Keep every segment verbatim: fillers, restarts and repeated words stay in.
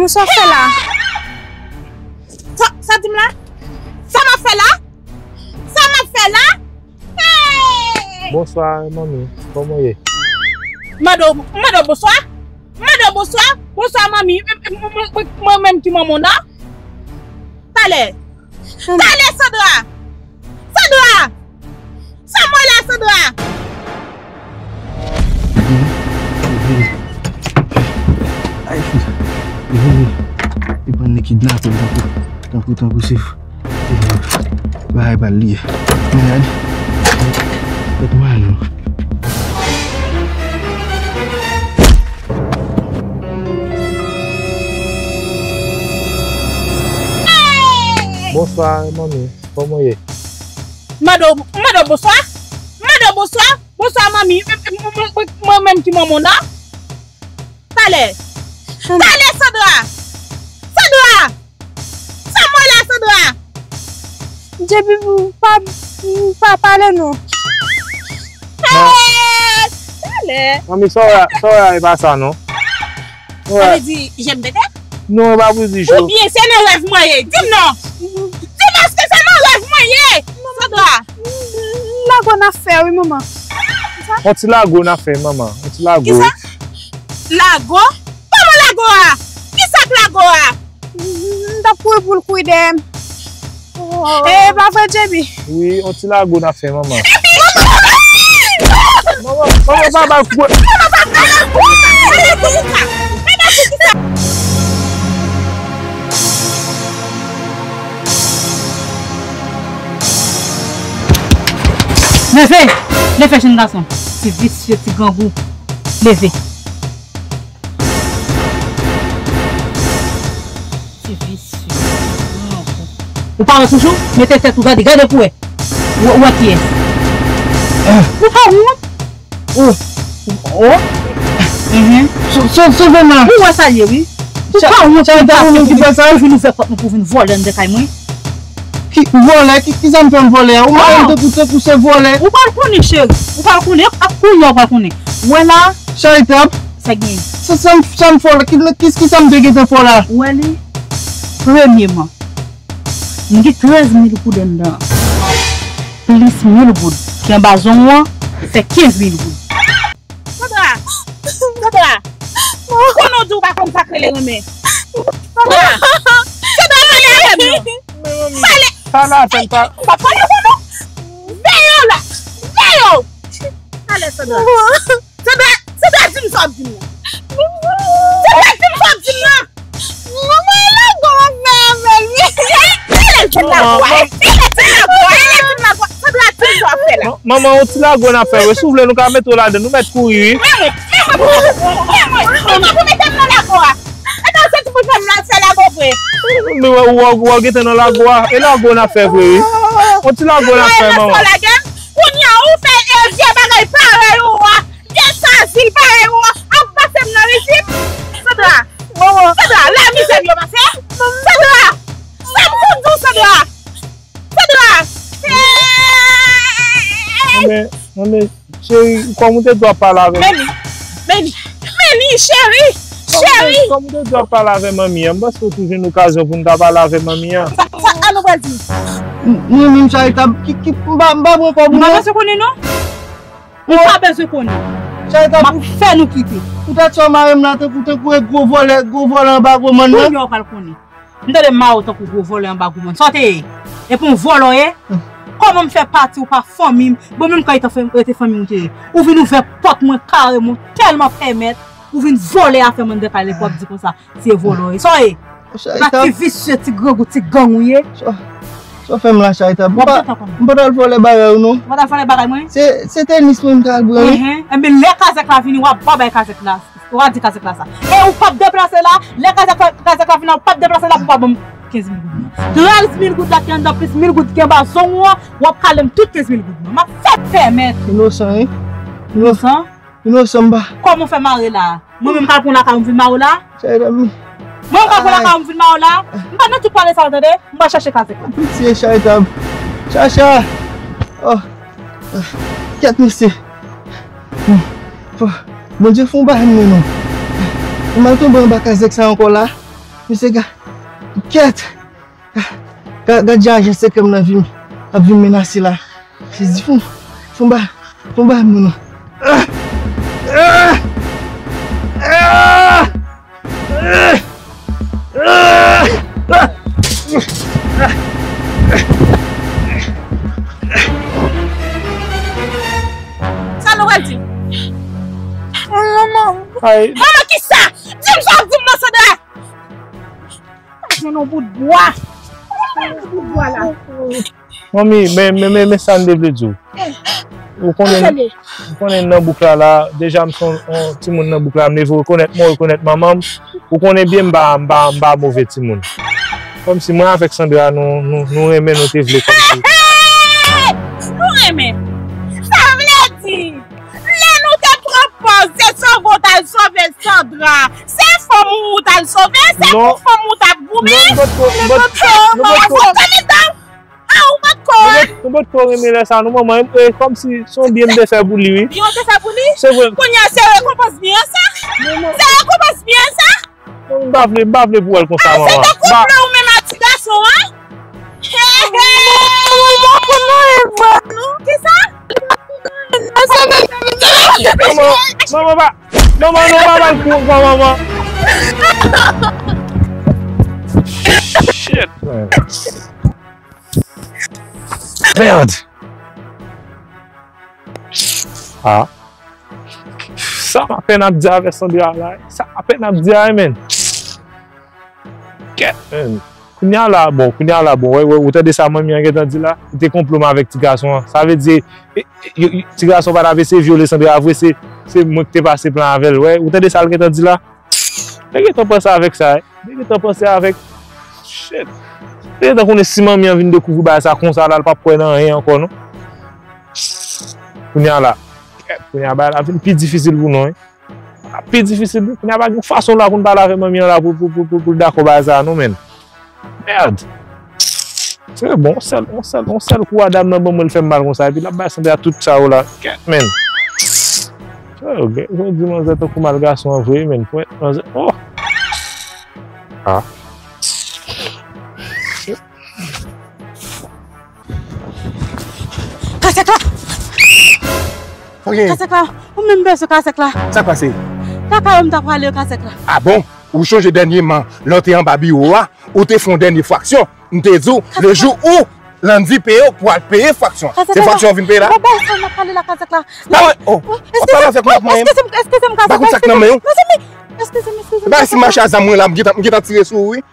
Sa w fè la? Sa, sa di m la? Sa m ap fè la? Sa m ap fè la? Hey! Bonswa, manmi. Kòman w ye? M mande w, m mande w bonswa? M mande w bonswa? Bonswa, manmi. Mwen, mwen, mwen, mwen menm ki manman w nan? Talè. Talè, Sandra! Sandra! Sa m wè la, Sandra? Ay, li bann nèg kidnape m tankou, tankou, tankou se, se bagay pa l li ye. Mèd. Tèt mal non. Bonswa, manmi. Kòman w ye? M mande w, m mande w bonswa? M mande w bonswa? Bonswa, manmi. Mwen, mwen, mwen, mwen menm ki manman w nan? Talè. Talè, Sandra! Sandra! Sa m wè la, Sandra? Djebi, pa, pa pale non. Hey! Talè. Manmi, sa w wè, sa w wè a, e pa sa non. Sa vle di, je m pete? Non, e pa pou di cho. Oubyen se nan rèv mwen ye? Di m non. Di m èske se nan rèv mwen ye? Sandra. Lago n ap fè wi, manman. On ti lago n ap fè, manman. On ti lago. Kisa? Lago? Kòman lago a? Kisa k lago a? M t ap kouri pou l kouri dèyè m. E pa vre, Djebi? Wi, on ti lago n ap fè, manman. Manman, manman, pa ba l kou. Leve! Leve, jenn gason. Ti visye, ti grangou. Leve. Ti visye. Ou pa wè toujou? Mete tèt ou gade, gade pou wè. Ou, ou wè kiyès? Ou pa wont? Oh. Oh. Mhm. So-, so-, sove m la. Ou wè sa l ye, wi. Ou pa wont pou w vin ouvè pòt mwen pou vin vòlè anndan kay mwen? Ki vòlè? Ki, ki sa m fè m vòlè a? Ou mare m tankou, tankou se vòlè. Ou pral konnen, cheri. Ou pral konnen. Ak kounye a ou pral konnen. Wè la. Charitab. Sa gen. Sa, sa m, sa m fè w la? Ki, ki, ki sa m te gentan fè w la? Ou wè li? Premyeman, m gen trèz mil goud anndan an. Plis mil goud ki anba zong ou an, fè kenz mil goud. Sandra! Sandra! Konnen w di w pa konn sa k rele renmen. Sandra! Sandra, pale avè m non! Pale! Pale avè m, pa. Ou pa pale avè m non! Veye w la! Veye w! Pale, Sandra! Sandra, Sandra, di m sa w ap di m nan! Sandra, di m sa w ap di m nan! Manman, e lago w ap fè avè l wi. Rele ti lago a, rele ti lago a, rele ti lago a. Sandra, di m sa w ap fè la. Manman, yon ti lago n ap fè wi. Si w vle, nou ka mete w ladan. Nou mèt kouri wi. Men mwen, men mwen, men mwen, men mwen pou mete m nan lago a. E pa se ti pou fè m nan fè lago vre. Men w, w, w gentan nan lago a. E lago n ap fè vre wi. Yon ti lago n ap fè, manman. Kounye a, ou fè, e, vye bagay parèy ou a. Vye sazil parèy ou a ap pase m nan rijip. Sandra. Manman. Sandra, la mizè m yo pase. Sandra. Sa m konn di w, Sandra. Sandra. Manman, manman, cheri, kòm ou te di w ap pale avè m. Meni. Meni. Meni, cheri. Cheri. Kòm ou te di w ap pale avè manmi an, m panse w tou jwenn okazyon pou n ta pale avè manmi an. Sa, sa, an nou pral di. M, mwen menm, Charitab, ki, ki, m pa, m pa pran kòb ou non. M pa bezwen konnen non. Ou pa bezwen konnen. M ap fè nou kite. Ou ta tchò mare m la tankou, tankou e gwo vòlè, gwo vòlè anba gwo mòn nan. Kounye a w pral konnen. M tande m mare w tankou gwo vòlè anba gwo mòn. Sa w te ye? Epi yon vòlè w ye? Kòman m fè pati ou pa fanmi m? Bon, menm kan etan fè, rete fanmi m ou te ye. Ou vin ouvè pòt mwen kareman, ou tèlman pèmèt, ou vin vòlè afè m anndan kay la epi w ap di konsa. Se vòlè w ye. Sa w ye? Ou pa ti visye, ti grangou, ti gang ou ye? Sa, sa w fè m la, Charitab? M pa t al vòlè bagay ou non. Ou pa t al vòlè bagay mwen? Se, se tenis mwen m t al pran wi. Enben, lè kazèk la vini, w ap ba bay kazèk la. W a di kazèk la sa. E ou p ap deplase la, lè kazèk la, kazèk la vini la, ou p ap deplase la pou w pa ban m kenz mil goud mwen. Trèz mil goud la ki anndan plis mil goud ki anba zong ou an, w ap kale m tout kenz mil goud mwen. M ap fè pèmèt. Inosan wi. Inosan? Inosan m pa. Kòman w fè mare la? Mwen menm m pral pran lakay ou m vin mare w la? Charitab. Mwen menm m pral pran lakay ou m vin mare w la? M pa nan tout pale sa w tande. M pral chache kazèk la. Pitye Charitab. Chacha. Oh. Kèt mesye. Bondye fè yon bagay mwen non. M al tonbe anba kazèk sa ankò la. Mesye, ga-, kèt! Ga-, ga-, gad jan ajan sekrè m nan vin, ap vin menase la. Jezi, fon, fon ba, fon ba moun nan. Ah! Ah! Ah! Sa nou pral di? Manman. Ay. Manman, kisa? Di m sa w ap di m nan, Sandra! Jwenn yon bout bwa. Yon bout bwa la. Manmi, men, men, men, men sa m te vle di w. Ou konnen, ou konnen nan bouk la, la, deja m se yon, yon timoun nan bouk la, m leve rekonèt mwen, rekonèt manman m. Ou konnen byen m pa, m pa, m pa move timoun. Kòmsi mwen avèk Sandra, nou, nou, nou renmen, nou te vle kòmsi. Nou renmen. Sa vle di, lè nou te pran pòz, se sove w t al sove Sandra. Se fanm ou t al sove, se pou fanm ou t ap goumen. Non, m pa t ko, m pa t ko, m pa t ko. Ou te mitan. Ah, ou pa t ko, hein? Nou pa t ko renmen lè sa, non, manman. E, e, kòmsi se yon byen m te fè pou li, wi. Byen w te fè pou li? Se vre. Kounye a, se rekonpans byen sa? Non, non. Se rekonpans byen sa? Non, m pa vle, m pa vle pou wè l konsa, manman. Ah, se te konplo ou menm ak ti gason an? He, he. Manman, manman, e vre, non? Kisa? Manman, manman, pa, manman, non, pa ba l kou ankò, manman. Shit, man. Merde! Ah. Sa m apèn ap di avè Sandra la. Sa m apèn ap di a, men. Kèt, men. Kounye a la, bon, kounye a la, bon, wè, wè, ou tande sa manmi an gentan di la? Li te konplo m avèk ti gason an. Sa vle di, e, e, yo, yo, ti gason pa t ap eseye vyole Sandra vre, se, se mwen ki te pase plan avè l. Wè, ou tande sa l gentan di la? Te gentan panse avèk sa, wi. Te gentan panse avèk. Shit. Te gentan konnen si manmi an vin dekouvri bagay sa konsa la, l p ap kwè nan anyen ankò, non. Kounye a la. Kounye a bagay la vin pi difisil pou nou, wi. Pi difisil, wi. Kounye a pa gen fason la pou n pale avèk manmi an la pou, pou, pou, pou, pou l dakò bagay sa, non, men. Merde. Se bon, on sèl, on sèl, on sèl kou a dam nan ban mwen, l fè m mal konsa. Epi l ap bay Sandra tout sa yo la. Kèt, men. Oh, gen, gen di manzè tankou mal gason an vre, men. Pwèt, manzè. Oh. Ah. Kasèk la! Sa gen? Kasèk la, ou menm bezwen kasèk la. Sa k pase? Lakay ou m ta prale yo kasèk la. Ah bon? Ou chonje dènyèman, lè w te anba biwo a, ou te fè yon dènye fraksyon. M te di w, le jou ou Landy peye w, pou al peye fraksyon. Se fraksyon w vin peye la? Bon, bagay sa n ap pale la, kasèk la. Pa wè, oh, w ap pale avèk mwen, mwen. Eskize m, eskize m, kasèk la. Pa konn sa k nan men w. Mezanmi, eskize m, eskize m. Bagay si m mache a zam mwen la, m gentan, m gentan tire sou ou, wi.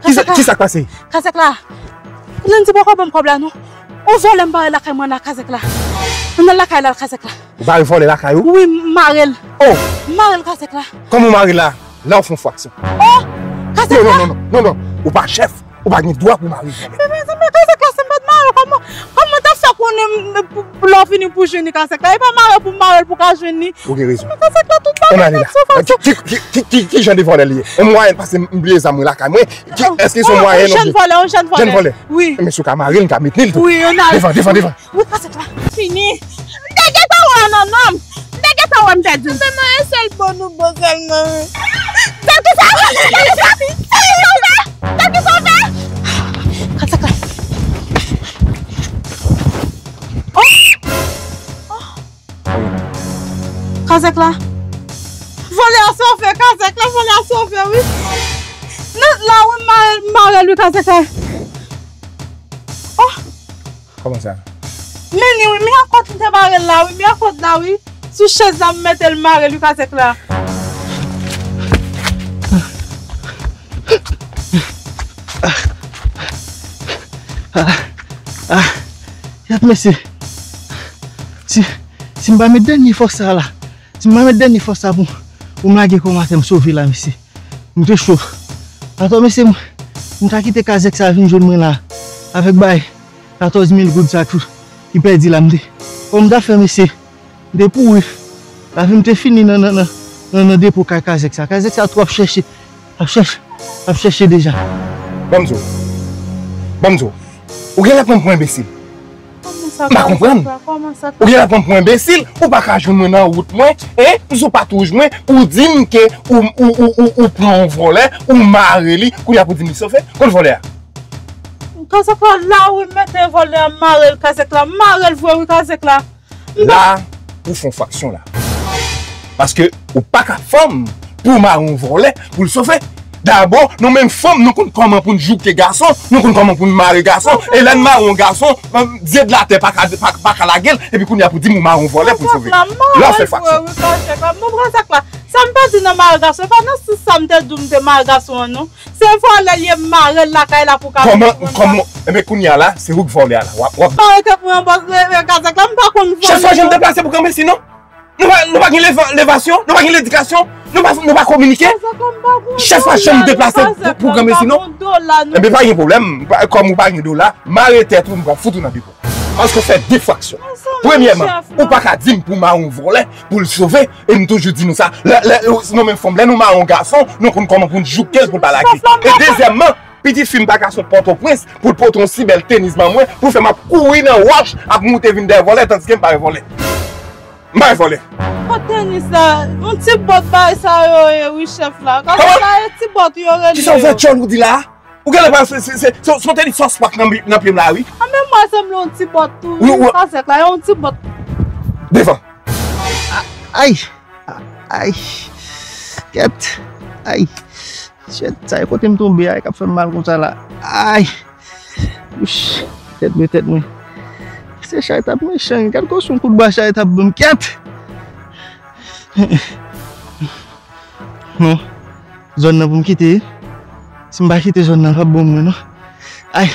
Kisa, kisa k pase? Kazèk la. Landy poko ban m kòb la non. On vòlè m bare lakay mwen la kazèk la. Mwen nan lakay la kazèk la. Ou bare vòlè lakay ou? Wi, m mare l. Oh! M mare l kazèk la. Kòman w mare l la? La w fè yon fraksyon. Oh! Kazèk la. Non, non, non, non, non. Ou pa chèf. Ou pa gen dwa pou mare vòlè. Men, men, men kazèk la, si m pa t mare l, kòman, kòman w t ap fè konnen m, pou, pou lè w vini pou jwenn li kazèk la? E pa mare pou m mare l pou w ka jwenn li. Ou gen rezon. Kazèk la, tout bagay nèt sou fason. Ki, ki, ki, ki, ki jan de vòlè li ye? On mwayen pase m bliye zam mwen lakay mwen. Ki, èske se on mwayen? On jèn vòlè, on jèn vòlè. Jèn vòlè? Wi. Men si w ka mare l, m ka met li l tou. Wi, on al. Devan, devan, devan. Wi, kazèk la. Fini. M te gentan wè w nan non m. M te gentan wè m pèdi. Se sèlman yon sèl bon nou bon sèlman. Tèl ki sa, tèl ki sa, tèl ki sa w fè. Kazèk la. Oh! Oh! Kazèk la. Vòlè a sove, kazèk la, vòlè a sove, wi. Nan, la, wi, m mare, m mare l, wi, kazèk la. Oh! Kòman sa? Men li, wi, men akòt m te mare l la, wi, men akòt la, wi. Sou chèz la, m mete l mare l, wi, kazèk la. Ah, ah, ah, yap, mesye. Si, si m pa met dènye fòs sa la, si m pa met dènye fòs sa pou, pou m lage kò m atè, m sove la, mesye. M te cho. Atò, mesye, m, m ta kite kazèk sa vin jwenn mwen la, avèk bay katòz mil goud sa tou, ki pèdi la, m te. Kòman m ta fè, mesye? M te pouri. Lavi m te fini nan, nan, nan, nan, nan depo kay kazèk sa. Kazèk sa tou ap chèche, ap chèche, ap chèche deja. Ban m di w. Ban m di w. Ou genlè pran m pou enbesil. Kòman M pa konprann. Ou genlè pran m pou enbesil, ou pa ka jwenn mwen nan wout mwen, en? M sou patwouj mwen, ou di m ke ou, ou, ou, ou, ou pran yon vòlè, ou mare li, kounye a pou di m li sove. Kot vòlè a? Kazèk la la wi, m mete vòlè a, m mare l, kazèk la, m mare l vre wi, kazèk la. La, ou fè yon fwaksyon la. Paske ou pa ka fanm pou w mare yon vòlè pou l sove. Dabò, nou menm fanm, nou konn kòman pou n jouke gason, nou konn kòman pou n mare gason. E lè n mare yon gason, dye de latè pa ka, pa, pa ka lage l, epi kounye a pou di m ou mare yon vòlè pou l sove. La, w fè fwaksyon. Sa m pa di nan mare gason, e pa nan sans sa m te di w m te mare gason an, non. Se vòlè l ye, m mare l lakay la pou ka vin pran kòman, kòman, enben, kounye a la, se ou k vòlè a la. W ap, w ap. Mare tèt mwen anba, e, e, kazèk la, m pa konn vòlè. Chèf la janm deplase pou kanpe sinon. Nou pa, nou pa gen leva-, levasyon, nou pa gen ledikasyon, nou pa, nou pa kominike. Chèf la janm deplase pou, pou kanpe sinon. Enben, pa gen pwoblèm, pa, kòm ou pa gen dola, mare tèt ou, m pral fout ou nan depo. Paske w fè de fwaksyon. Premyèman, ou pa ka di m pou mare yon vòlè pou l sove. E m toujou di nou sa, lè, lè, nou menm fanm, lè nou mare yon gason, nou konn kòman pou n jouke l pou l pa lage. E dezyèmman, pitit fi m pa ka sot Pòtoprens pou l pote yon si bèl tenis ban mwen, pou l fè m ap kouri nan wòch, ap moute vin dèyè vòlè, tandiske m pa wè vòlè. M pa wè vòlè. Kot tenis la? Yon ti bòt bagay sa yo ye, wi, chèf la. Kòman? Kòman sa ye, ti bòt yo rele yo? Kisa w fè djòl ou di la a? Ou genlè pa, se, se, se, se, se yon tenis sòs pak nan, nan pye m la, wi. A, men mwen sanble yon ti bòt tou, wi, wi. Kazèk la, yon ti bòt. Devan. Ay! Ay! Kèt! Ay! Shit, sa e kote m tonbe a, k ap fè m mal konsa la. Ay! Ouch! Tèt mwen, tèt mwen. Se chay t ap mechan, gad konsa yon kout bwa chay t ap ban m, kèt! Non. Zòn nan pou m kite. Si m pa kite zòn nan, l p ap bon pou mwen, non. Ay!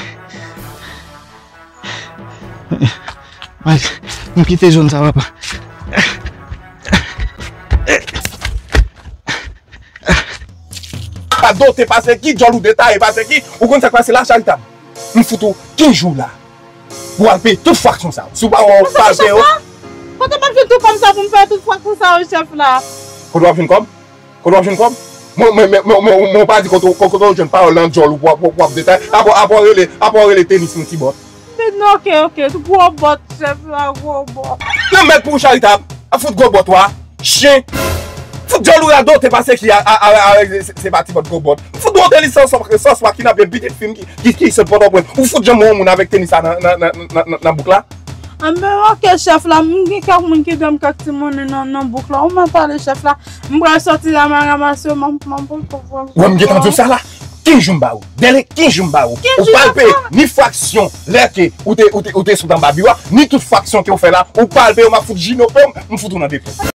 Ay, m kite zòn sa, papa. Pa dote pase ki, djòl ou detaye pase ki, ou konn sa k pase la, Charitab? M fout ou kenz jou la pou w al peye tout fwaksyon sa yo. Si w pa wè w palpe yo. Kote m ap jwenn tout kòb sa pou m fè tout fwaksyon sa yo, chèf la? Kote w ap jwenn kòb? Kote w ap jwenn kòb? Mwen, mwen, mwen, mwen, mwen, mwen pa di kote, kote w jwenn pawòl nan djòl ou pou w ap, pou w ap detay. Apa, apa w rele, apa w rele tenis yon ti bòt. Men non, oke, oke, gwo bòt, chèf la, gwo bòt. Nan mèt pou w, Charitab, ap fout gwo bòt ou a, chen. Fout djòl ou radote pase ki a, a, a, a, se, se pa ti bòt gwo bòt. Fout ou tenis sòs, sòs, sòs, ki nan pye pitit fi m ki, ki, ki sot Pòtoprens. Ou fout janm wè yon moun avèk tenis sa nan, nan, nan, nan, nan, nan bouk la? Anben, oke, chèf la, m gen kèk moun ki ban m kèk ti monnen nan, nan bouk la. Ou mèt ale, chèf la. M pral sòti la, m al ranmase yo, m, m, m, m, m, m. Wè, m gentan di w sa la. Kenz jou m ba ou. Dèlè kenz jou m ba ou. Ou pa al peye ni fwaksyon lè ke ou te, ou te, ou te sot anba biwo a, ni tout fwaksyon ke w fè la. Ou pa al peye yo, m ap fout jinope w, m fout ou nan depo.